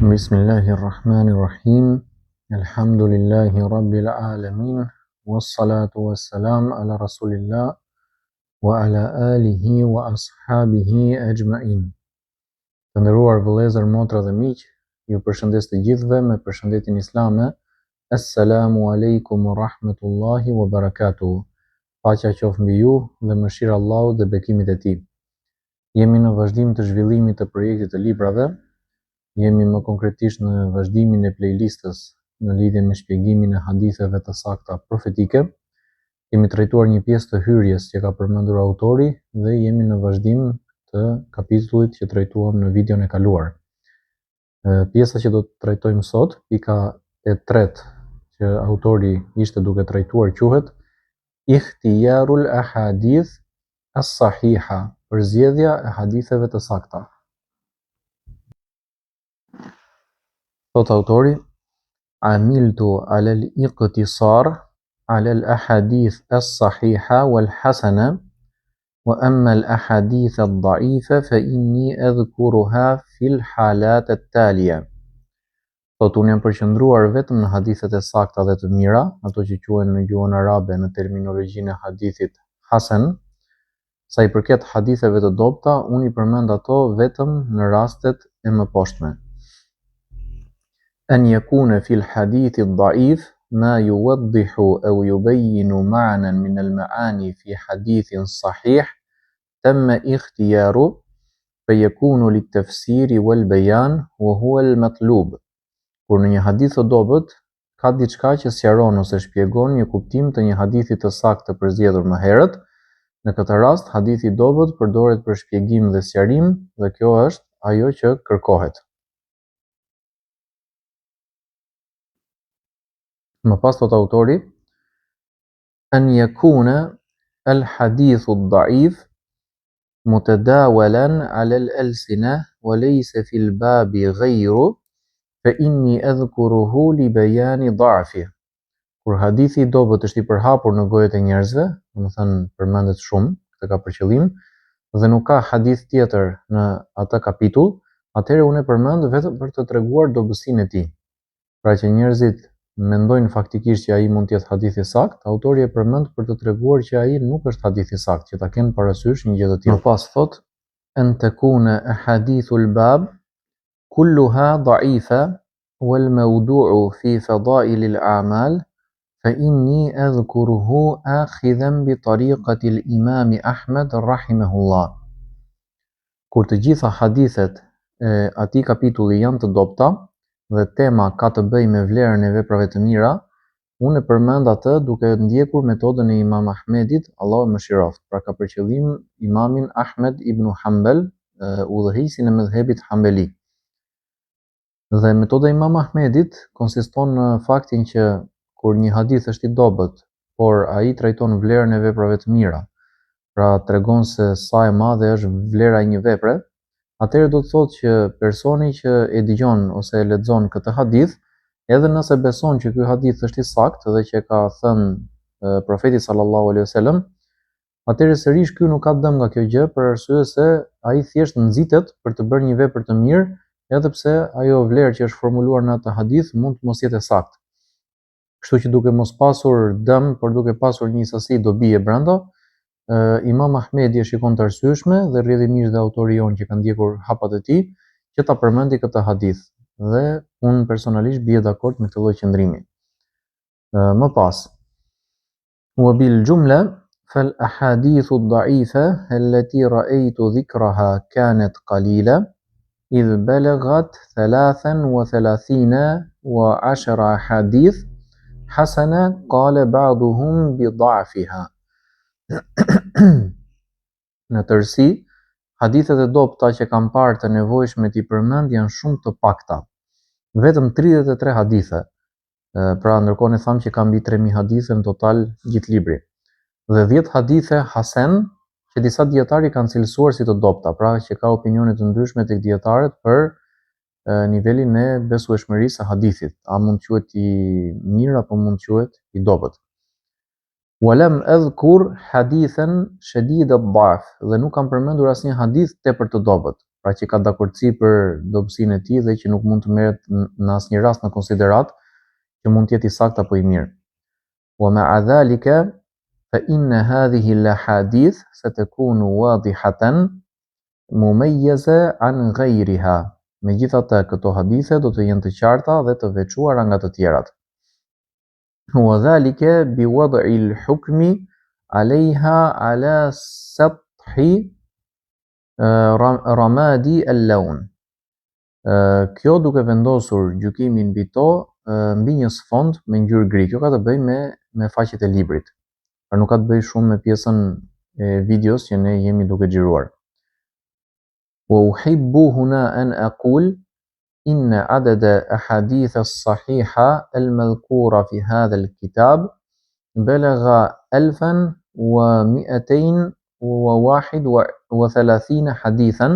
Bismillahirrahmanirrahim. Elhamdulillahi Rabbil Alamin. Wassalatu wassalam ala Rasulillah wa ala alihi wa ashabihi ajmain. Të nderuar vëllezër, motra dhe miq, ju përshëndes të gjithëve me përshëndetjen islame. Assalamu alaikum wa rahmatullahi wa barakatuh. Paqja qoftë mbi ju dhe mëshira e Allahut dhe bekimet e tij. Jemi në vazhdim të zhvillimit të projektit të librave, jemi më konkretisht në vazhdimin e playlistës në lidhje me shpjegimin e haditheve të sakta profetike. Kemi trajtuar një pjesë të hyrjes që ka përmendur autori dhe jemi në vazhdim të kapitullit që trajtuam në videon e kaluar. Pjesa që do të trajtojmë sot, pika e tretë që autori ishte duke trajtuar quhet Ihtijarul Ahadith As-Sahiha, përzgjedhja e haditheve të sakta. Thotë autori, Amiltu ala al-iqtisar ala al-ahadith as-sahiha wal-hasana wa amma al-ahadith ad-da'ifa fa inni adhkuruha fi al-halat at-taliya. Thotë unë jam përqendruar vetëm në hadithet e sakta dhe të mira, ato që quhen në gjuhën arabe në terminologjinë e hadithit hasen. Sa i përket haditheve të dobëta, unë i përmend ato vetëm në rastet e mëposhtme. An yakuna fi al-hadith ad-da'if ma yuwaddihu aw yubayyinu ma'nan min al-ma'ani fi hadithin sahih tamma ikhtiyaru fa yakunu lit-tafsiri wal-bayan wa huwa al-matlub. Kur në një hadith të dobët ka diçka që sqaron ose shpjegon një kuptim të një hadithi të saktë të përzgjedhur më herët, në këtë rast hadithi i dobët përdoret për shpjegim dhe sqarim dhe kjo është ajo që kërkohet. Më pas thotë autori, an yakuna al hadithu ad-da'if mutadawalan ala al-alsina wa laysa fi al-babi ghayru fa inni adhkuruhu li bayani da'fi. Kur hadithi i dobët është i përhapur në gojët e njerëzve, domethënë përmendet shumë, këtë ka për qëllim, dhe nuk ka hadith tjetër në atë kapitull, atëherë unë e përmend vetëm për të treguar dobësinë e tij. Pra që njerëzit mendojnë faktikisht që ai mund të jetë hadith i saktë, autori e përmend për të treguar që ai nuk është hadith i saktë, që ta kenë parasysh një gjë të tillë. Më pas thotë, En tekune ehadithul bab kulluha da'ifa wal mawdu'u fi fadailil a'mal fa inni adhkuruhu akhidhan bi tariqati al-imam Ahmad rahimahullah. Kur të gjitha hadithet e atij kapitulli janë të dobëta dhe tema ka të bëjë me vlerën e veprave të mira, unë e përmend atë duke ndjekur metodën e Imam Ahmedit, Allahu e mëshiroftë, pra ka për qëllim Imamin Ahmed ibn Hanbal, udhëheqësin e medhhebit Hanbeli. Dhe metoda e Imam Ahmedit konsiston në faktin që kur një hadith është i dobët, por ai trajton vlerën e veprave të mira, pra tregon se sa e madhe është vlera e një vepre, atëherë do të thotë që personi që e dëgjon ose e lexon këtë hadith, edhe nëse beson që ky hadith është i saktë dhe që e ka thënë profeti sallallahu alaihi wasallam, atëherë sërish ky nuk ka dëm nga kjo gjë për arsye se ai thjesht nxitet për të bërë një vepër të mirë, edhe pse ajo vlerë që është formuluar në atë hadith mund të mos jetë e saktë. Kështu që duke mos pasur dëm, por duke pasur një sasi dobie brenda, Imam Ahmedi e shikon të arsyeshme dhe rrjedhimisht dhe autori jonë që ka ndjekur hapat e tij, që ta përmendi këtë hadith. Dhe unë personalisht bie dakord me këtë lloj qëndrimi. Më pas, Wa bil jumla fal ahadithu ad-da'ifa allati ra'aytu dhikraha kanat qalila idh balagat thalathan wa thalathina wa ashara ahadith hasana qala ba'duhum bi da'fiha. Në tërësi, hadithet e dobëta që kam parë të nevojshme t'i përmend janë shumë të pakta. Vetëm 33 hadithe, Pra ndërkohë ne thamë që ka mbi 3000 hadithe në total gjithë libri. Dhe 10 hadithe hasen që disa dijetarë i kanë cilësuar si të dobëta, pra që ka opinione të ndryshme tek dijetarët për nivelin e besueshmërisë së hadithit, a mund të quhet i mirë apo mund të quhet i dobët. Walam adhkur hadithan shadid ad-da'f, dhe nuk kam përmendur asnjë hadith tepër të dobët. Pra që ka dakordësi për dobësinë e tij dhe që nuk mund të merret në asnjë rast në konsideratë që mund të jetë i saktë apo i mirë. Wa ma'a dhalika fa inna hadhihi al-ahadith satakunu wadihatan mumayyaza an ghayriha. Megjithatë, këto hadithe do të jenë të qarta dhe të veçuara nga të tjerat. Wa dhalika bi wad'i al-hukmi 'alayha 'ala sathi ramadi al-lawn. Kjo duke vendosur gjykimin mbi to mbi një sfond me ngjyrë gri. Kjo ka të bëjë me me faqet e librit. Pra nuk ka të bëjë shumë me pjesën e videos që ne jemi duke xhiruar. Wa uhibbu huna an aqul inna adada ahadith as-sahiha al-madhkura fi hadha al-kitab balagha alfan wa mi'atayn wa wahid wa thalathin hadithan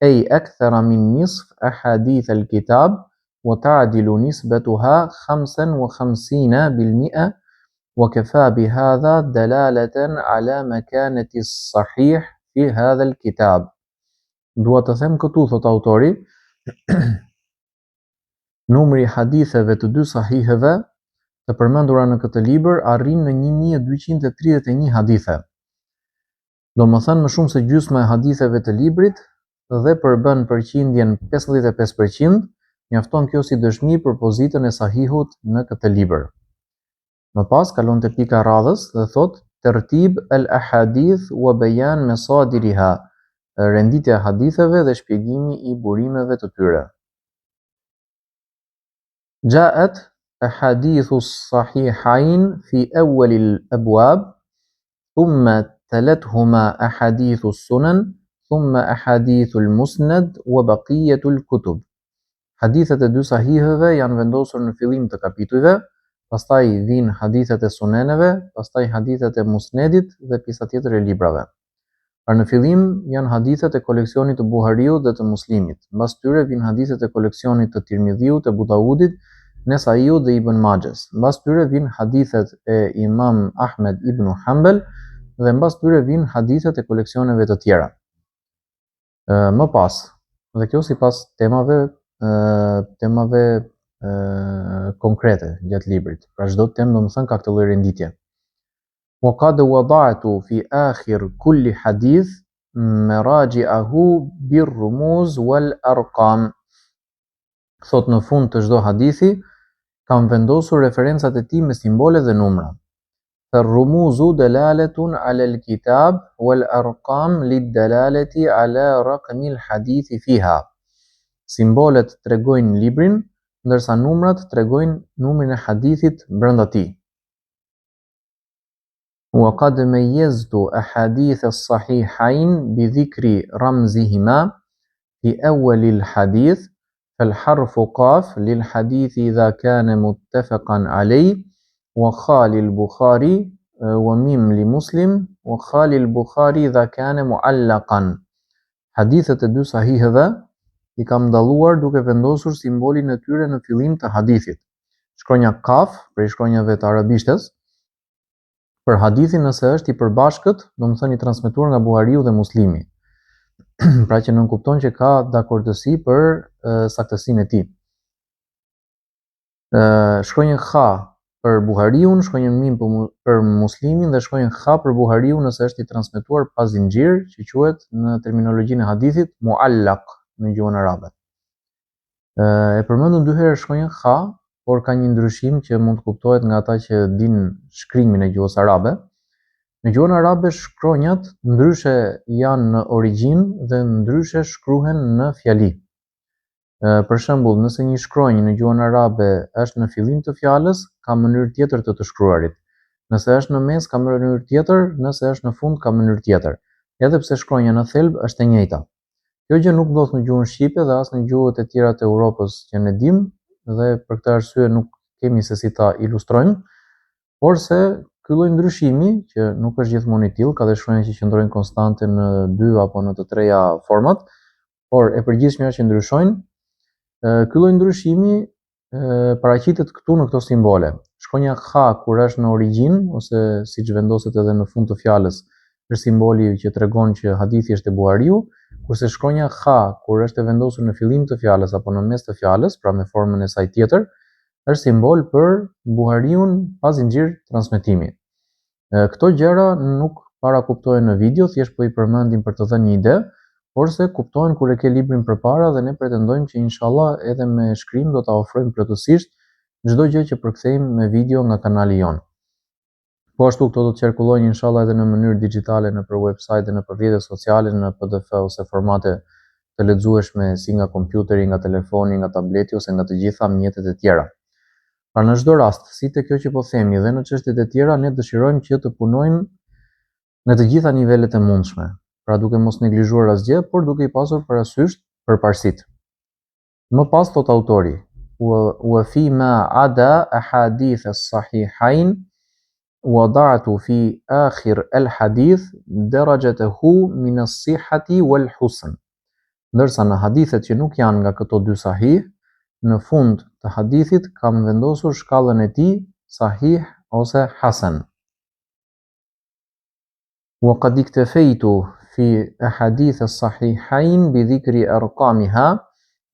أي أكثر من نصف أحاديث الكتاب وتعدل نسبتها 55% وكفى بهذا دلالة على مكانة الصحيح في هذا الكتاب. Dua të them këtu, thotë autori, numri i haditheve të dy sahiheve të përmendura në këtë libër arrin në 1231 hadithe. Domethënë më shumë se gjysma e haditheve të librit dhe përbën përqindjen 55%, mjafton kjo si dëshmi për pozitën e sahihut në këtë libër. Më pas kalon te pika e radhës dhe thotë Tertib el ahadith wa bayan masadiriha, renditja e haditheve dhe shpjegimi i burimeve të tyre. Ja'at ahadithu as-sahihain fi awwal al-abwab, thumma talathuma ahadithu as-sunan, thumma ahadithu al-musnad wa baqiyatu al-kutub. Hadithet e dy sahihëve janë vendosur në fillim të kapitujve, pastaj vijnë hadithet e suneneve, pastaj hadithet e musnedit dhe pjesa tjetër e librave. Pra në fillim janë hadithet e koleksionit të Buhariut dhe të Muslimit, mbas tyre vijnë hadithet e koleksionit të Tirmidhiut, Ebu Daudit, Nesaiut dhe Ibn Maxhes, mbas tyre vijnë hadithet e Imam Ahmed ibn Hanbel dhe mbas tyre vijnë hadithet e koleksioneve të tjera. Më pas, dhe kjo sipas temave temave konkrete gjatë librit. Pra çdo temë domethënë ka këtë lloj renditje. Wa qad wada'tu fi akhir kulli hadith maraji'ahu bir-rumuz wal arqam. Thotë në fund të çdo hadithi kam vendosur referencat e tij me simbole dhe numra. Fa-rumuzu dalaletun ala al-kitab wal arqam lid-dalaleti ala raqmi al-hadithi fiha. Simbolet tregojnë librin, ndërsa numrat tregojnë numrin e hadithit brenda tij. وقد ميزت أحاديث الصحيحين بذكر رمزهما في أول الحديث فالحرف قاف للحديث إذا كان متفقا عليه وخا للبخاري وميم لمسلم وخا للبخاري إذا كان معلقا Hadithet e dy sahihëve i kam dalluar duke vendosur simbolin e tyre në fillim të hadithit. Shkronja kaf, prej shkronjave të arabishtes, për hadithin nëse është i përbashkët, domethënë i transmetuar nga Buhariu dhe Muslimi. pra që nënkupton që ka dakordësi për e, saktësinë e tij. Shkronjën kha për Buhariun, shkronjën mim për Muslimin dhe shkronjën kha për Buhariun nëse është i transmetuar pa zinxhir, që quhet në terminologjinë e hadithit muallaq në gjuhën arabe. E përmendëm dy herë shkronjën kha, por ka një ndryshim që mund të kuptohet nga ata që dinë shkrimin e gjuhës arabe. Në gjuhën arabe shkronjat ndryshe janë në origjinë dhe ndryshe shkruhen në fjali. Për shembull, nëse një shkronjë në gjuhën arabe është në fillim të fjalës, ka mënyrë tjetër të të shkruarit. Nëse është në mes, ka mënyrë tjetër, nëse është në fund, ka mënyrë tjetër. Edhe pse shkronja në thelb është e njëjta. Kjo gjë nuk ndodh në gjuhën shqipe dhe as në gjuhët e tjera të Europës që ne dimë dhe për këtë arsye nuk kemi se si ta ilustrojmë, porse ky lloj ndryshimi, që nuk është gjithmonë i tillë, ka dhe shkronja që qëndrojnë konstante në dy apo në të treja format, por e përgjithshmja është që ndryshojnë. Ky lloj ndryshimi paraqitet këtu në këto simbole. Shkronja kha kur është në origjinë ose siç vendoset edhe në fund të fjalës, është simboli që tregon që hadithi është te Buhariu. Kurse shkronja kha, kur është e vendosur në fillim të fjalës apo në mes të fjalës, pra me formën e saj tjetër, është simbol për Buhariun pa zinxhir transmetimi. Këto gjëra nuk parakuptohen në video, thjesht po i përmendim për të dhënë një ide, porse kuptohen kur e ke librin përpara dhe ne pretendojmë që inshallah edhe me shkrim do ta ofrojmë plotësisht çdo gjë që përkthejmë me video nga kanali jonë. Po ashtu këto do të qarkullojnë inshallah edhe në mënyrë digjitale nëpër website dhe nëpër rrjete sociale në PDF ose formate të lexueshme si nga kompjuteri, nga telefoni, nga tableti ose nga të gjitha mjetet e tjera. Pra në çdo rast, si te kjo që po themi dhe në çështjet e tjera, ne dëshirojmë që të punojmë në të gjitha nivelet e mundshme, pra duke mos neglizhuar asgjë, por duke i pasur parasysh përparësitë. Më pas thotë autori, wa fi ma ada ahadith as-sahihain wada'tu fi akhir al-hadith darajatahu min as-sihhati wal-husn. Ndërsa në hadithet që nuk janë nga këto dy sahih, në fund të hadithit kam vendosur shkallën e tij sahih ose hasan. وقد اكتفيت في أحاديث الصحيحين بذكر أرقامها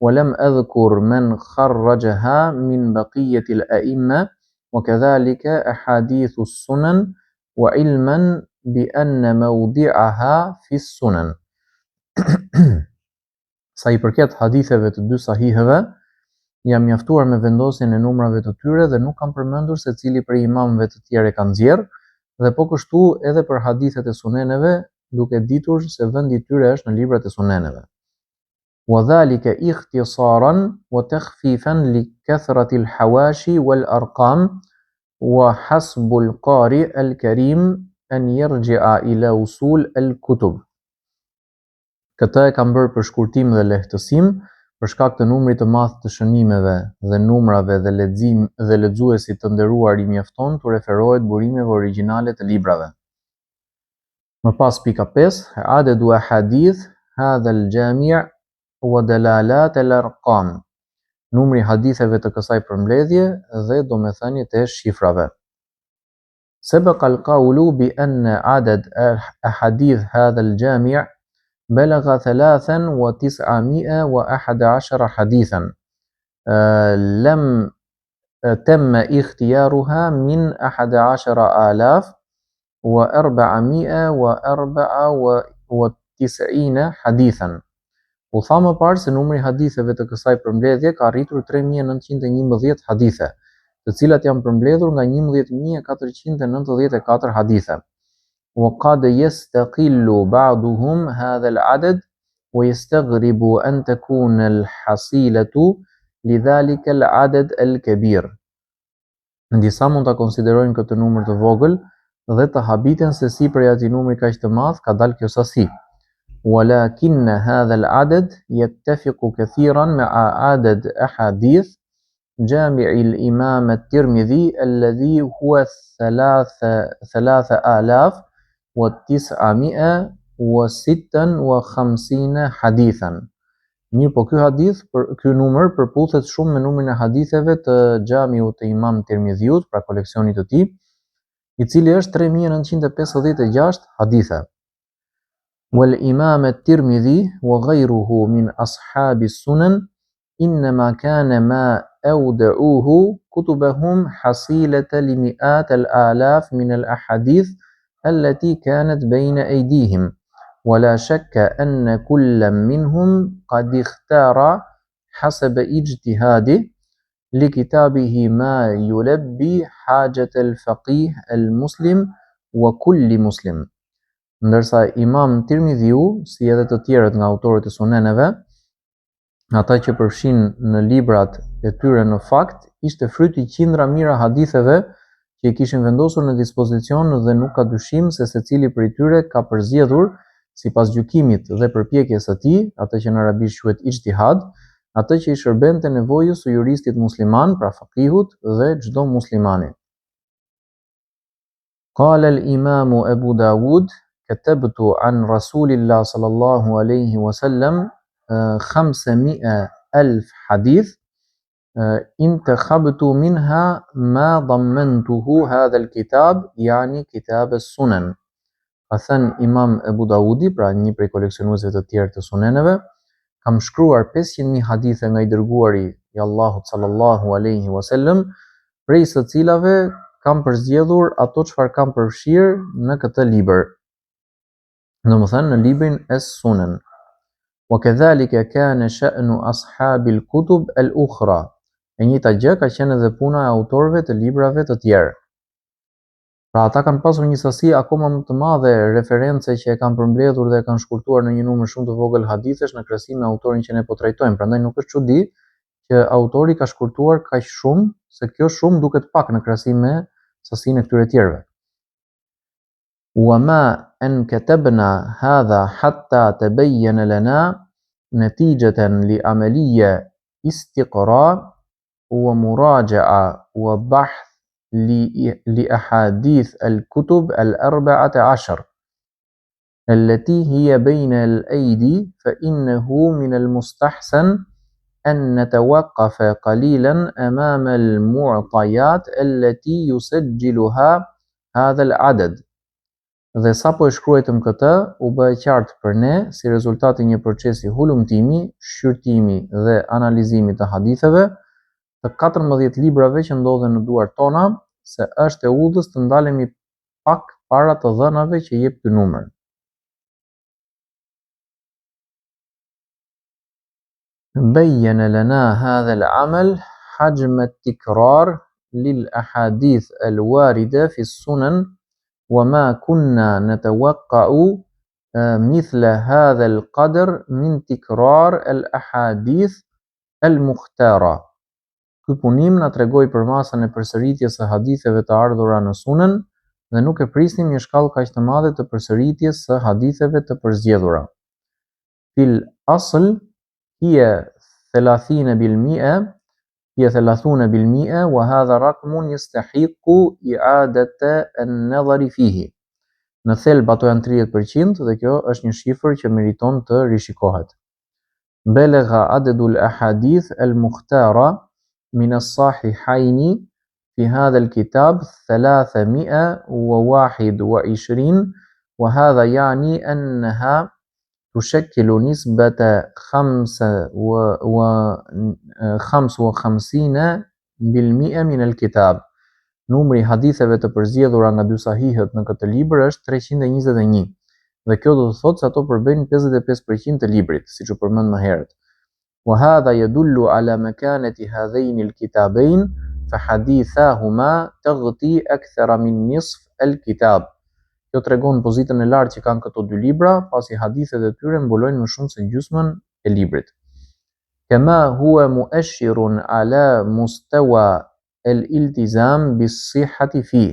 ولم أذكر من خرجها من بقية الأئمة وكذلك أحاديث السنن وعلما بأن موضعها في السنن Sa i përket haditheve të dy sahihëve, jam mjaftuar me vendosjen e numrave të tyre dhe nuk kam përmendur se cili prej imamëve të tjerë e ka nxjerrë, dhe po kështu edhe për hadithet e suneneve, duke ditur se vendi i tyre është në librat e suneneve. Wa dhalika ikhtisaran wa takhfifan li kathrati al-hawashi wal arqam wa hasbu al-qari al-karim an yarji'a ila usul al-kutub. Këtë e kam bërë për shkurtim dhe lehtësim, për shkak të numrit të madh të shënimeve dhe numrave dhe lexim dhe lexuesit të nderuar i mjafton t'u referohet burimeve origjinale të librave. Më pas pika 5, Adedu ahadith hadha al-jami' wa dalalat al-arqam. Numri i haditheve të kësaj përmbledhje dhe domethëniet e shifrave. سبق القول بأن عدد أحاديث هذا الجامع بلغ 3911 حديثا لم تم اختيارها من 11494 حديثا U tha më parë se numri i haditheve të kësaj përmbledhje ka arritur 3911 hadithe, të cilat janë përmbledhur nga 11494 hadithe. Wa qad yastaqillu ba'duhum hadha al-adad wa yastaghribu an takuna al-hasilatu li dhalika al-adad al-kabir. Disa mund ta konsiderojnë këtë numër të vogël dhe të habiten se si prej atij numri kaq të madh ka dalë kjo sasi. Walakin hadha al-adad yattafiqu kathiran ma'a adad ahadith jami' al-imam at-Tirmidhi alladhi huwa 3956 hadithan. Mirëpo ky hadith, për, ky numër përputhet shumë me numrin e haditheve të Xhamiut të Imam Tirmidhiut, pra koleksionit të tij, i cili është 3956 hadithe. Wal Imam at-Tirmidhi wa ghayruhu min ashabi sunan innama kana ma awda'uhu kutubahum hasilata li mi'at al-alaf min al-ahadith allati kanat bayna aydihim. ولا شك أن كل منهم قد اختار حسب اجتهاده لكتابه ما يلبي حاجة الفقيه المسلم وكل مسلم. Ndërsa Imam Tirmidhiu, si edhe të tjerët nga autorët e suneneve, ata që përfshin në librat e tyre në fakt, ishte fryt i qindra mijëra haditheve që i kishin vendosur në dispozicion dhe nuk ka dyshim se secili prej tyre ka përzgjedhur sipas gjykimit dhe përpjekjes së tij, atë që në arabisht quhet ijtihad, atë që i shërbente nevojës së juristit musliman, pra fakihut dhe çdo muslimani. Qala al-Imam Abu Dawud, katabtu an Rasulillah sallallahu alaihi wasallam 500 alf hadith intakhabtu minha ma dammantuhu hadha al-kitab, yani kitab as-sunan. Ka thënë Imam Ebu Daudi, pra një prej koleksionuesve të tjerë të suneneve, kam shkruar 500.000 hadithe nga i dërguari i Allahut sallallahu alaihi wasallam, prej së cilave kam përzgjedhur ato çfarë kam përfshirë në këtë libër. Domethënë në librin Es Sunen. Wa kedhalike kane sha'nu ashabil kutub el ukhra. E njëjta gjë ka qenë edhe puna e autorëve të librave të tjerë. Pra ata kanë pasur një sasi akoma më të madhe reference që e kanë përmbledhur dhe e kanë shkurtuar në një numër shumë të vogël hadithesh në krahasim me autorin që ne po trajtojmë. Prandaj nuk është çudi që autori ka shkurtuar kaq shumë, se kjo shumë duket pak në krahasim me sasinë e këtyre tjerëve. Wa ma an katabna hadha hatta tabayyana lana natijatan li amaliyya istiqra wa muraja'a wa bahth li ahadith al kutub al 14 التي هي بين الأيدي فإنه من المستحسن أن نتوقف قليلا أمام المعطيات التي يسجلها هذا العدد Dhe sapo e shkruajtëm këtë, u bë e qartë për ne, si rezultat i një procesi hulumtimi, shqyrtimi dhe analizimi të haditheve, të 14 librave që ndodhen në duart tona, se është e udhës të ndalemi pak para të dhënave që jep ky numër. Bejjene lena hadha al-amal hajm at-tikrar lil ahadith al-warida fi as-sunan wa ma kunna natawaqqa'u mithla hadha al-qadr min tikrar al-ahadith al-mukhtara. Ky punim na tregoi përmasën e përsëritjes së haditheve të ardhura në Sunen dhe nuk e prisnim një shkallë kaq të madhe të përsëritjes së haditheve të përzgjedhura. Fil asl hiya thalathina bil mi'a hiya thalathuna bil mi'a wa hadha raqmun yastahiqu i'adata an-nadhari fihi. Në thelb ato janë 30% dhe kjo është një shifër që meriton të rishikohet. Balagha adadu al-ahadith al-mukhtara min as-sahihaini fi hadha al-kitab 321 wa hadha yani annaha تشكل نسبة 55 بالمئة min al-kitab. Numri i haditheve të përzgjedhura nga dy sahihët në këtë libër është 321 dhe kjo do të thotë se ato përbëjnë 55% të librit, siç u përmend më herët. Wa hadha yadullu ala makanati hadhain al-kitabain fa hadithahuma taghti akthara min nisf al-kitab. Kjo tregon pozitën e lartë që kanë këto dy libra, pasi hadithet e tyre mbulojnë më shumë se gjysmën e librit. Kama huwa mu'ashirun ala mustawa al-iltizam bis-sihhati fih.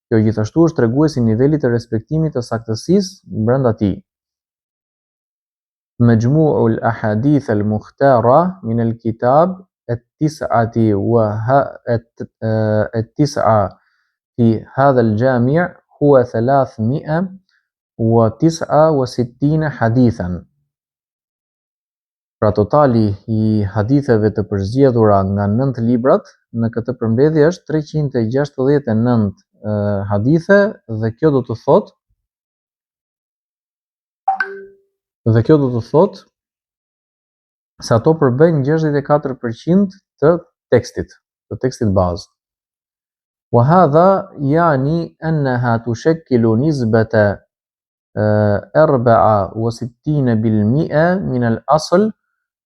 Kjo gjithashtu është tregues i nivelit të respektimit të saktësisë brenda tij. Majmu'u al-ahadith al-mukhtara min al-kitab at-tis'ati wa at-tis'a fi hadha al-jami' huwa 369 hadithan. Pra totali i haditheve të përzgjedhura nga nëntë librat në këtë përmbledhje është 369 hadithe dhe kjo do të thotë Dhe kjo do të thotë se ato përbëjnë 64% të tekstit, të tekstit bazë. Wa hadha yani annaha tushakkilu nisbata 64 bil mi'a min al asl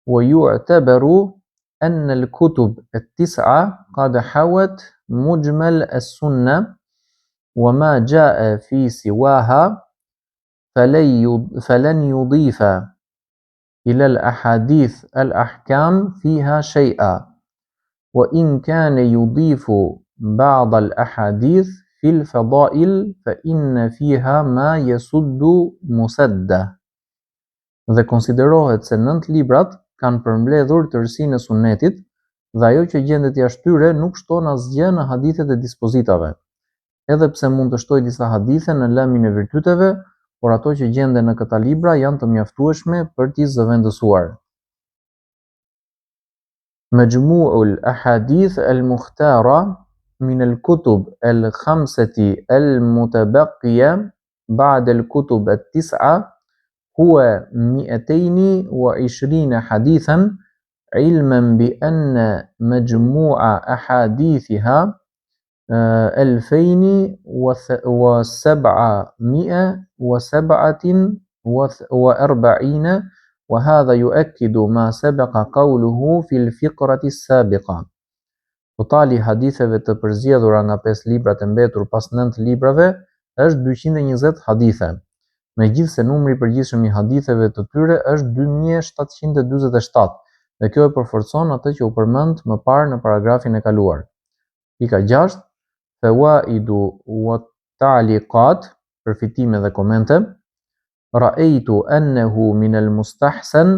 wa yu'tabaru أن الكتب التسعة قد حوت مجمل السنة وما جاء في سواها فلن يضيف إلى الأحاديث الأحكام فيها شيئا وإن كان يضيف بعض الأحاديث في الفضائل فإن فيها ما يسد مسده Dhe konsiderohet se nëntë librat kanë përmbledhur tërësinë e Sunnetit dhe ajo që gjendet jashtë tyre nuk shton asgjë në hadithet e dispozitave, edhe pse mund të shtojë disa hadithe në lëmin e virtyteve, por ato që gjenden në këta libra janë të mjaftueshme për t'i zëvendësuar. Majmu'ul ahadith al-mukhtara min al-kutub al-khamsati al-mutabaqqiya. Ba'de al-Kutub at-Tis'a huwa mi'atayni wa ishrina hadithan ilman bi anna majmu'a ahadithiha elfejni wa seb'a mi'e wa seb'atin wa erba'ine wa hadha juekkidu ma sebeqa kauluhu fil fikrati sabiqa. Totali i haditheve të përzgjedhura nga pesë librat e mbetur pas nëntë librave është 220 hadithe, megjithëse numri i përgjithshëm i haditheve të tyre është 2747, dhe kjo e përforcon atë që u përmend më parë në paragrafin e kaluar. Pika 6. Fawaidu wa ta'liqat, përfitime dhe komente. Ra'aytu annahu min al-mustahsan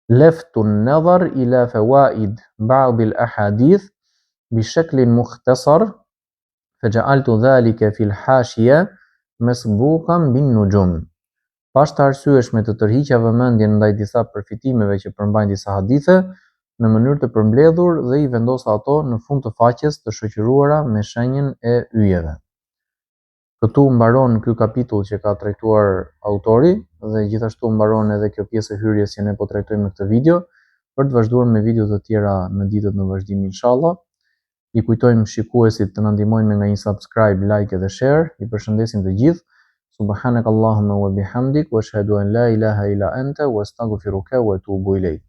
leftu an-nazar ila fawaid ba'd al-ahadith bi shaklin mukhtasar faja'altu dhalika fi al-hashiya masbuqan bin nujum. Pashë të arsyeshme të tërhiqja vëmendjen ndaj disa përfitimeve që përmbajnë disa hadithe, në mënyrë të përmbledhur dhe i vendosa ato në fund të faqes të shoqëruara me shenjën e yjeve. Këtu mbaron ky kapitull që ka trajtuar autori dhe gjithashtu mbaron edhe kjo pjesë e hyrjes që ne po trajtojmë në këtë video, për të vazhduar me video të tjera në ditët në vazhdim inshallah. I kujtojmë shikuesit të na ndihmojnë me nga një subscribe, like dhe share. I përshëndesim të gjithë. Subhanak Allahumma wa bihamdik wa ashhadu an la ilaha illa anta wa astaghfiruka wa atubu ilayk.